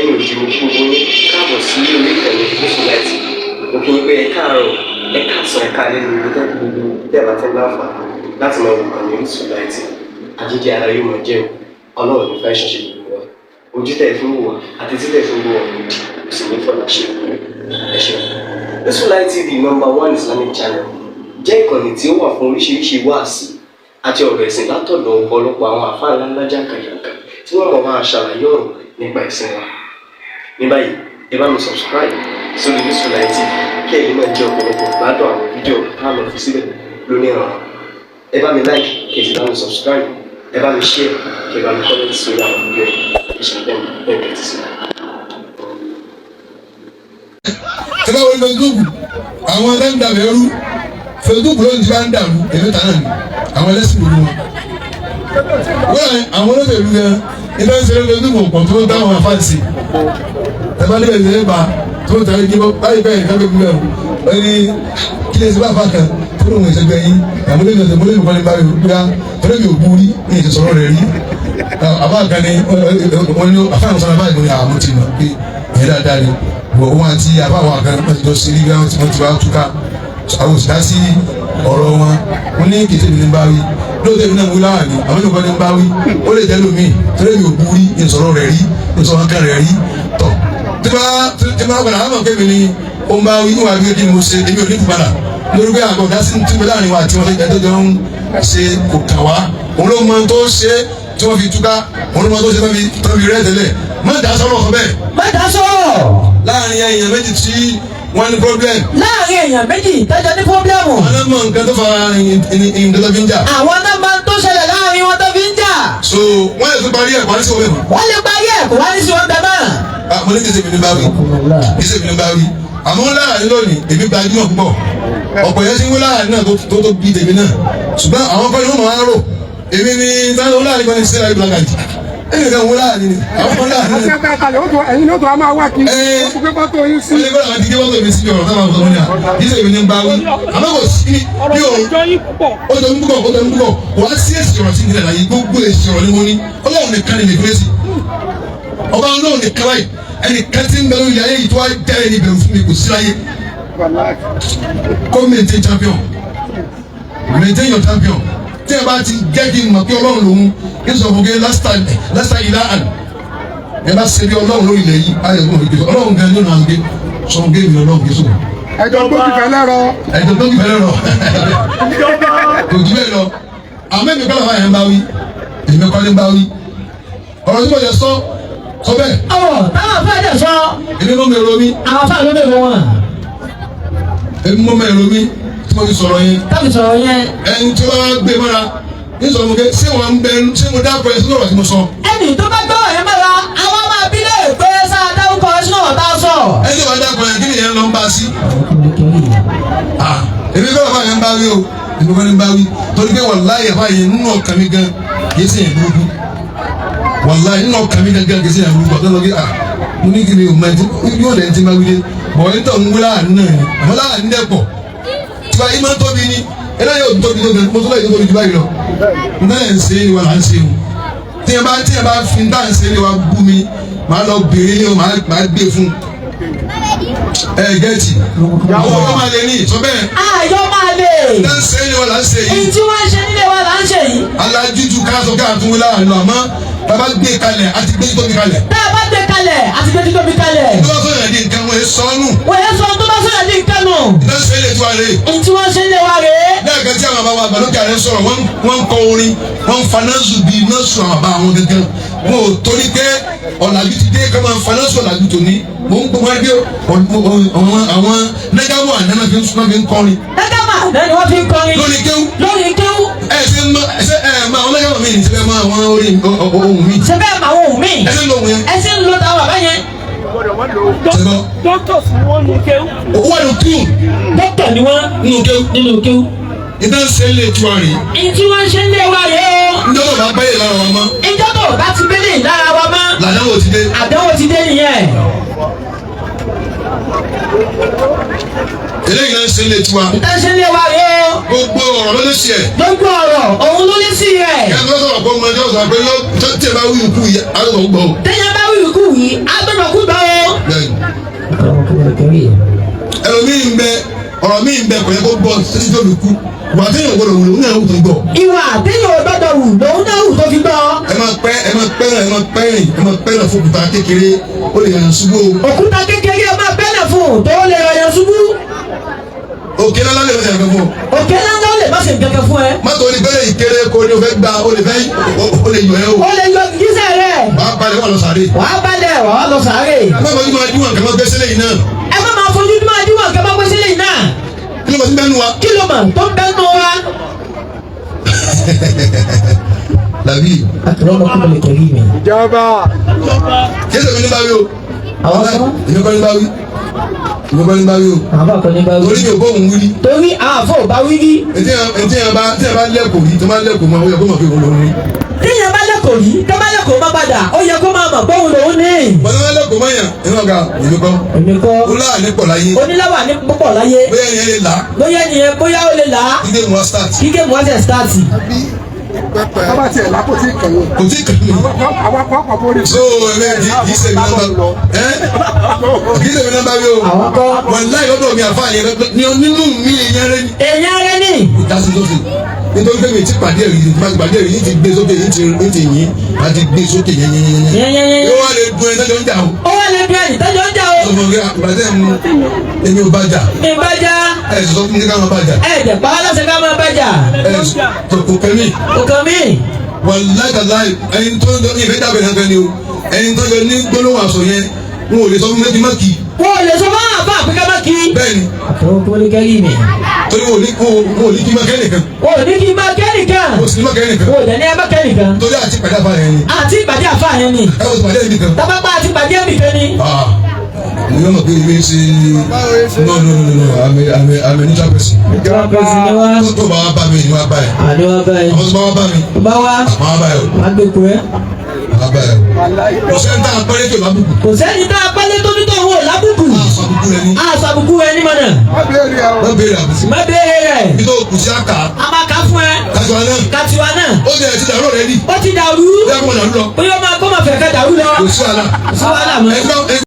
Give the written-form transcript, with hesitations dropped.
Lẹ́yìn òdi, mo kí gbogbo yín káàbọ̀ sí orí ìkànnì Orísun Light. Mo kí yín pé ẹ káàárọ̀, ẹ káàsán, ẹ káalẹ́ ní gbogbo gbogbo tẹ́ ẹ bá ti ń láǹfààní láti máa wò ìkànnì Orísun Light. Àjíjẹ ara yóò máa jẹun. Ọlọ́run ní fẹ́ ṣẹṣẹ gbogbo wa. Ojú tẹ̀ fún wò wá àti títẹ̀ fún wò wá òdì kò sì ní fọlá ṣe. Ẹ ṣeun. Orísun Light TV, number one Islamic channel, jẹ́ ìkànnì tí ó wà fún oríṣiríṣi wáàsí àti ọ̀rọ̀ ẹ̀sìn látọ̀dọ̀ ọ̀pọ̀lọpọ̀ àwọn àfáà ńláńlá jàǹkàjàǹkà tí wọ́n mọ̀ máa ṣàlàyé ọ̀rọ̀ nípa ẹ̀sìn wa. Ní báyìí, ẹ bá mi subscribe sórí Orísun Light TV kí ẹ̀yin náà jẹ́ ọ̀pọ̀lọpọ̀ gbádùn àwọn fídíò tá a lọ fi síbẹ̀ lónìí ọ̀rọ̀. Ẹ bá mi like, kí ẹ sì bá mi subscribe, ẹ bá mi share, kí ẹ bá mi comment sórí àwọn fídíò yìí. Ẹ ṣe bẹ́ẹ̀ bẹ́ẹ̀ tẹ́tí sí. Tí bá wọlé Facebook, àwọn ẹgbẹ́ ń dàbẹ̀ ẹrú. Facebook ló ń ti bá ń dàrú. Èmi tà náà ni àwọn ẹlẹ́sìn gbogbo wọn. Wọ́n àwọn olóṣèlú gan ilé ń ṣe Facebook pọ̀ tó ń dáhùn àfáàsì. Tẹ́fà níbẹ̀ ṣe é bá tó ń tẹ̀lé kí báyìí bẹ́ẹ̀ nǹkan gbé bẹ́ẹ̀ o. Wọ́n ní kí lè ṣe bá fa kan tó lóun ìṣẹ́gbẹ́ yín. Àwọn olóṣèlú ọ̀sẹ̀ mọ́lẹ́bí kọ́ni bá mi gbá torí mi ò bú rí ní ìṣòro rẹ̀ rí. Àbá kan ní wọ́n ní àfáà sọ̀rọ̀ báyìí, mo ní àwọn ti mọ̀ pé ìyẹn dáadáa ni wọ́n àti àbá àwọn kan wọ́n ti jọ sí rí, wọ́n ti wá túká, àwọn òsì dá sí ọ̀rọ̀ wọn. Wọ́n ní kìí ṣe mi ní bá wí lóòótọ́, èmi náà ń wí láwà ní àwọn ènìyàn ní bá wí. Ó lè jẹ́ lómi torí mi ò bú rí, ìsọ̀rọ̀ rẹ̀ rí, ìsọ̀rọ̀ kan rẹ̀ rí tọ̀. Tí bá padà àwọn kémi ni ó ń bá wí, wọ́n á gbé kí mo ṣe, èmi ò ní fún padà lórí pé àgọ́ dá sí tí mo láàrin wa àti wọn ẹjọ́ jọ ń ṣe kò kàn wá. Òun ló mọ tó ṣe tí wọ́n fi túká, òun ló mọ tó ṣe tó fi rẹ́ tẹ́lẹ̀. Má dá sọ́rọ̀ sọ bẹ́ẹ̀. Má dá sọ̀rọ̀. Láàrin èèyàn méjì tí wọ́n ní problem. Láàrin èèyàn méjì tẹ́jọ ní problem. Àwọn náà mọ nǹkan tó fa nǹkan tó fi ń jà. Àwọn náà máa ń tó ṣẹlẹ̀ láàrin wọn tó fi ń jà. So wọ́n lè tún parí ẹ̀ parí sí òwe mọ́. Wọ́n lè parí ẹ̀, kò wá ní sí wọn bẹ́ẹ̀ mọ́. Ah, mo ní kí sèmi ní bá wí, kí sèmi ní bá wí. Àmọ́ láàrin lónìí, èmi gbajúmọ̀ púpọ̀, ọ̀pọ̀ yẹn ti ń wí láàrin náà tó bí tèmi náà, ṣùgbọ́n àwọn kọ́ni wọ́n máa ń rò èmi ní táwọn láàrin kan ní sílẹ̀ ìbúlágàjì èmi kan wọ́n láàrin ni àwọn kan láàrin àti náà. ẹgbẹ́ kalẹ̀ ó tún ẹ̀yin ló tún a máa wá kí ó gbé fọ́tò yín sí. Wọ́n lè gbọ́dọ̀ àti gé mi síbi ọ̀rọ̀ táwọn ọ̀sán ní à kí sèmi ní bá wí, àmọ́ kò sí bí òun ọ̀rọ̀ yín púpọ̀. Ó jọ ń púpọ̀, ó jọ ń púpọ̀. Kò wá sí èsì ọ̀rọ̀ sí ìdílé láyé. Gbogbo èsì ọ̀rọ̀ ni mo ní, Ọlọ́run nìkan ni lè fi èsì ọba. Ọlọ́run nìkan báyìí, ẹnìkan tí ń bẹ lórí ayé yìí tó wá jẹ́ ẹni bẹ̀rù fún mi kò sí láyé. Kó maintain champion, maintain your champion. Tí ẹ bá ti jẹ́ kí n mọ̀ pé Ọlọ́run lòun kí n sọ fún kí last time, last time ìlà àn ẹ bá ṣe bí Ọlọ́run lórí ilẹ̀ yìí, ayé ẹ̀gbọ́n mi Ọlọ́run gan ló náà gbé sọ fún géèmì Ọlọ́run kì í sọ. Ẹjọ́ tó ti fẹ́ lẹ́rọ. Ẹ̀jọ̀ tó kì fẹ́rẹ̀ rọ kò jù bẹ́ẹ̀ lọ. Àmọ́ èmi kọ́ làwọn yẹn ń bá wí, èmi kọ́ ní ń bá wí. Ọ̀rọ̀ tí mo jẹ sọ sọ bẹ́ẹ̀. Ọ̀rọ̀ táwọn afáà dẹ̀ sọ. Èmi mọ́ mi èrò mi. Àwọn afáà ló bẹ̀rẹ̀ wọn. Èmi mọ́ mi èrò mi tí mo fi sọ̀rọ̀ yẹn. Tábì sọ̀rọ̀ yẹn. Ẹni tí wọ́n gbé mọ́ra ní sọ̀rọ̀ mo ké ṣé wọ́n ń bẹ, ṣé mo dákọ̀ ẹ sínú ọ̀rọ̀ tí mo sọ. Ẹnì tó bá gbọ́ ẹ̀ mọ́ra, àwọn máa bí lè pé sáà dárúkọ sínú ọ̀tá sọ. Ẹni tí wọ́n dákọ̀ ẹ, kí nìyẹn lọ ń bá sí? Ah, èmi kọ́ làwọn yẹn ń bá wí o, èmi kọ́ ní ń bá wí torí pé wàláyé àbá yẹn nínú ọkàn mi gan kì í ṣe yẹn burúkú. Wàláyé, nínú ọkàn mi gan kì í ṣe yẹn burúkú. Ọ̀tọ́ lọ kí ah, mo ní kí ni o mọ ẹtí yóò lẹ́yìn tí ń bá wí dé bọ̀ ẹni tó ń wí láàánú náà ni àmọ́ láàánú dẹ̀ pọ̀ tí wàá ìmọ̀ tóbi ni eléyìí ò tóbi tó gan mo tó lẹ́yìn tó tóbi jù báyìí lọ. N tẹ́lẹ̀ ń ṣe é ni wà là ń ṣe o. Tí ẹ bá fi ń tà ń ṣe é ni wà bú mi, màá lọ bèrè ni o, màá gbé fún ẹ gẹ́tì àwọn ọmọ máa lè ní sọ bẹ́ẹ̀. Àyọ̀ máa lè. Tá ń ṣe é ni wà là ń ṣe yìí. Èyí tí wọ́n ń ṣe nílé wa là ń ṣe yìí. Alájújú ká sọ ká tún wí láàánú, àmọ́ bàbá gbé kalẹ̀ àti gbé tóbi kalẹ̀. Tá a bá gbé kalẹ̀ àti gbé títóbi kalẹ̀. Tó bá sọ̀rọ̀ di nǹkan wọ́n sọ́nù. Wọ́n yẹn sọ tó bá sọ̀rọ̀ ní nǹkan nù. Tá ń ṣe é lè tó àlè. Èyí tí wọ́n ṣe nílé wa rèé. Lẹ́ẹ̀kan tí àwọn bàbá àgbàlókè àrẹ sọ̀rọ̀, wọ́n ń kọ orin, wọ́n ń fa násù bíi násù àwọn bàbá àwọn gangan. Wọn ò torí pé ọ̀làjú ti dé ká máa fa násù ọ̀làjú tòní. Mò ń gbọ́ wọn bí àwọn nẹ́gàmù àná náà fi ń kọrin. Dákàmà náà ni wọ́n fi ń kọrin. Lórí kéwú. Lórí kéwú. Ẹ ṣe ń mọ ẹ ṣe ẹ mọ àwọn nẹ́gàmù mi ní ṣe fẹ́ mọ àwọn orin ohun mi. Ṣé bẹ́ẹ̀ máa ohun mi. Ẹ ṣe ń lo ohun yẹn. Ẹ sì ń lo táwọn bàbá yẹn. Ṣe Doctors ni wọ́n ní kéwú. gbọ́ owó àlù kíw. Dókítà ni wọ́n. Nínú kéwú. Nínú kéwú. Ìtàn ṣe lè tu àrè. Èyí tí wọ́n ṣe nílé wa rèé o. Njọ́ tó bá bẹ́yẹ̀ lára wa mọ́. Ìjọ tó bá ti bẹ́lẹ̀ lára wa mọ́. Làdáwò ti dé. Àdánwò ti dé nìyẹn. Eléyìí náà ń ṣe lè tu wa. Ìtàn ṣe nílé wa rèé o. Gbogbo ọ̀rọ̀ ló lè ṣe ẹ̀. Gbogbo ọ̀rọ̀ òun ló lé sí rẹ̀. Kí a tó sọ̀rọ̀ pé ọmọ ẹjọ́ sọ pé yóò tó tí ẹ bá wí ikú yìí, á lọ gbọ́ o. Téèyàn bá wí ikú yìí, á gbọ́dọ̀ kú Ẹlòmíì ń bẹ, ọ̀rọ̀ míì ń bẹ, kò yẹ kó gbọ́ títí tó fi kú. Wà á téèyàn gbọ́dọ̀ wùlò náà tó gbọ́. Ìwà téèyàn ò gbọ́dọ̀ wù lòun náà wù tó fi gbọ́. Ẹ máa pẹ́, ẹ máa pẹ́ náà, ẹ máa pẹ́ rìn, ẹ máa pẹ́ náà fún òkúta kékeré, ó lè yànnà ṣubú o. Òkúta kékeré, ẹ máa bẹ́lẹ̀ fún un tó lè rọyàn ṣubú. Òkè lọ́lá lè fẹsẹ̀ fún ọ. Òkè ńláńlá ó lè má ṣe nǹkan fún ẹ. Mọ́tò ní bẹ́rẹ̀ ìkéré kó ní o fẹ́ gba, o lè fẹ́, o lè yọ ẹ́ o. Ó lè yọ gígísẹ̀ rẹ̀. Wàá balẹ̀, wà lọ sàárè. Wàá balẹ̀, wàá lọ sàárè. Má bàa máa díwọ̀n kẹ́mọ́ gbẹ́sẹ̀ lẹ́yìn náà. Ẹ má máa fojú máa díwọ̀n kẹ́ máa gbé sílẹ̀ yìí náà. Kí ló bá sí bẹ́ẹ̀ nu wa? Kí ló mọ̀ tó ń bẹ́ nù wa? Làbí. Akramakum al-karim. Ìjọba. Kí ẹsẹ̀ mi ní bá wí o? Àwọn sọ. Èmi kọ́ ní bá wí. Èmi kọ́ ní bá wí o. Àwọn àkọ́ ní bá wí. Torí mi ò bóun wí rí. Torí àwọn àfọ̀ ò bá wí rí. Etí yẹn bá tí yẹn bá lẹ́kọ̀ọ́ yìí, tó bá lẹ́kọ̀ọ́ mọ́, ó yẹ kó mọ̀ pé òun lòún rí. Téèyàn bá lẹ́kọ̀ọ́ yìí, tó bá lẹ́kọ̀ọ́ má padà, ó yẹ kó máa mọ̀ pé òun lòún ní. Bọ́lá bá lẹ́kọ̀ọ́ mọ́ yàn, ẹ̀rọ ọ̀gá èmi kọ́. Èmi kọ́. Ó láàánú pọ̀ láyé. Oníláwà ní púpọ̀ láyé. Bóyá ẹni yẹn lè là á. Bóyá ẹnìyẹn, bóyá ó lè là á. Kíkẹ́ mu wá start. Kíkẹ́ mu wá sẹ̀ start. Bàbá tiẹ̀ lápò tí kàn yín. Kò tí ì kàn mí. Àwọn akọ́kọ̀ bórí. So ẹ̀mẹ́ kì í ṣe mi nọ́mbà ẹ́, kì í ṣe mi nọ́mbà mi o. Àwọn kọ́. Wàláhì, lọ́dọ̀ mi, àfa yẹn nínú mi, èèyàn rẹ ni. Èèyàn rẹ ní. Ìdásí sókè nítorí pé mi ti pàdé ẹ̀rí, tí ma ti pàdé ẹ̀rí yín ti gbé sókè, yín ti yín a ti gbé sókè yẹn yẹn yẹn yẹn. Yẹ́nyẹ́nyẹ́. Yóò wá lè dun ẹni tó ń jà o. Ó wà lè bí ẹnì tẹ́jọ́ ń jà o. Sọ fún mi ìbàdàn mu, èmi ò bá jà. Mi bá já. Ẹ sọ fún mi ká máa bá jà. Ẹ dẹ̀ pa á lọ́sẹ̀ ká máa bá jà. Ẹ tó kò kẹ́mi. Kò kàn mí. Wàláhì tàláhì, ẹni tó ń ìfẹ́ dàbẹ̀ náà kan ni o, ẹni tó yọ ní gbólóhùn àṣọ yẹn, n ò lè sọ fún mi kí n má kì í. Wọ́n ò lè sọ fún àbá àpé ká má kí. Bẹ́ẹ̀ni. Àkàrà mi. Torí wọn ò ní wọn ò ní kí n má kẹ́ nìkan. Wọ́n ò ní kí n máa kẹ́ nìkan. Wọn ò sì ní má kẹ́ nìkan. Wọ́n ò dẹ̀ ní ẹ má kẹ́ nìkan. Torí àti pàdé àfa yẹn ni. Àti ìpàdé àfa yẹn ni. Ẹ wọ́n ti pàdé yẹn nìkan. Tábàpá àti ìpàdé ẹ̀mìkan ni. Ah, mo yọ mọ̀ pé ilé ṣe, no, no, no, no, I'm a neutral person. Ìjọba pẹ̀sì ni wá. Tó bá wá bá mi ni wá bá ẹ. Àdéhùn báyìí. Àwọn tó bá wá bá mi, Bá wá. máa wá bá ẹ o. Má gbé kú ẹ. Máa bá ẹ o. Kò sẹ́ni tá a pẹ́rẹ́ tó lábùkù. Kò sẹ́ni tá a pálé tó ní tó wò lábùkù. Máa sọ àbùkù rẹ ní. Aṣọ àbùkù rẹ ní mọ̀nà. Má béèrè o. Wọ́n béèrè àbùkù. Má béèrè rẹ̀. Ibi tó kù sí àkà. A máa kà fún ẹ. Kájọ náà. Kàtiwa náà. Ó ti ẹ̀ ti dàrú rẹ ní. Ó ti dàrú. Bí a kò dàrú lọ. Bóyá ó máa kó máa fẹ̀ ká dàrú lọ. Kò sí wàhálà. Kò sí wàhálà mọ́. Ẹ